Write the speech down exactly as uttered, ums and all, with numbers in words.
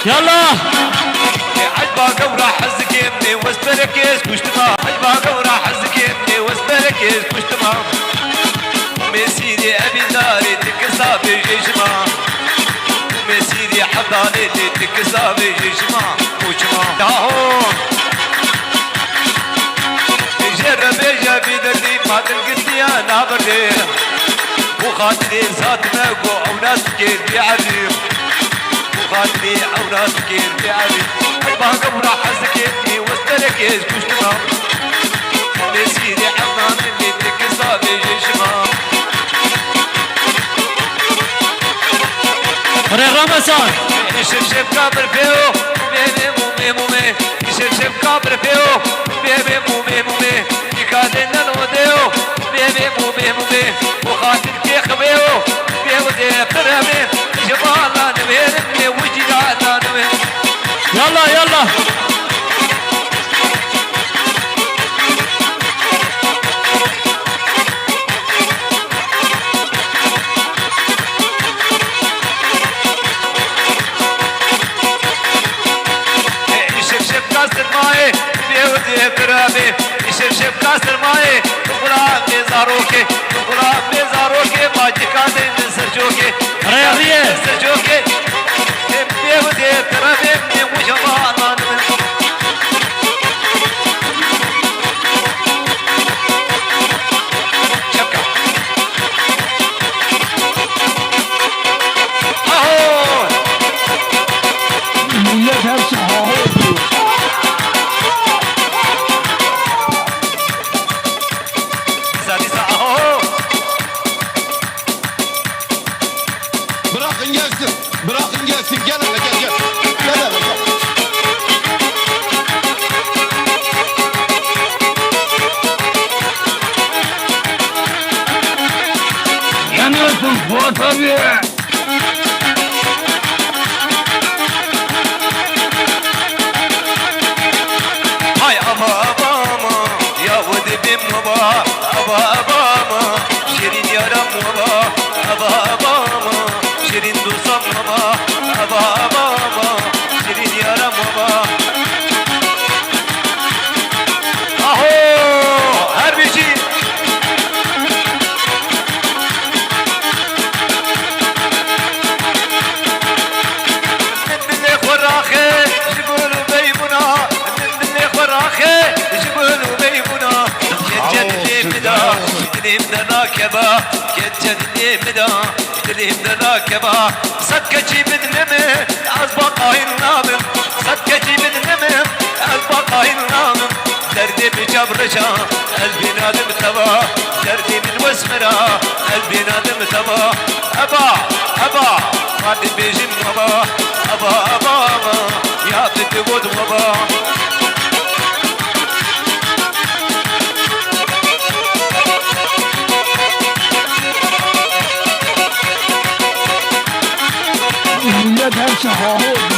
Yallah! Ecba gewra hezikê me west berekê ez kuştima. Ecba gewra hezikê me west berekê ez kuştima. Mesîrê Ebîdarê tikisa bêjê jima. Mesîrê Ebdalê lê tikisa bêjê jima. Û çima? Yaho! Jê re bêje bî derdî ma dilgitiya nabirdê. Bo xatirê zat me go ew nas dikê bêerî. Bo xatirê ew nas dikê bêerî. Ecba gewra hezikê me west berekê ez kuştima. Mesîrê Ebdalê lê tikisa bêjê jima. Rê Ramazan. Şevşevka bir pêo, mê mê mû mê mû mê. Şevşevka bir pêo, mê mê mû mê mû mê. Dîkadê neno dêo, mê mê mû mê mû mê. Bo xatir kê xivêo, pêo dê piremê. Ji bala nivêrin mê wicî da da nivê. Yallah, yallah. Şevşevka sirmayê, bêwdê pirabê. Şevşevka sirmayê, xulamê zarokê, xulamê zarokê, bacika dê min sercokê. Rê, rê. Sercokê, bêwdê pirabê, min wija bana. Millet hepsi haho ediyor. Bırakın gelsin. Bırakın gelsin. Gel hele gel gel. Gel hele gel. Yanıyorsun Fuat abi. Hay aba aba ama, ya o dibim aba, aba aba ama, şirin yaram aba, aba aba ama, şirin dostum aba, aba aba ama, şirin yaram aba. Aho, her bir şey. Min dilê xwe raxe ji gul û meymûna, min dilê xwe raxe ji gul û meymûna. Keçe dilê min da, dilê min de nakeva, keçe dilê min da, dilê min de nakeva. Sed keçî bidine min, ez ba qayil nabim. Sed keçî bidine min, ez ba qayil nabim. Derdê min çav reşa, ez bênadim teva. Derdê min wes mira, ez bênadim teva. Eba, eba, ma dibêjin baba. Eba, eba, eba, ya tu digot baba. Millet her şey haho.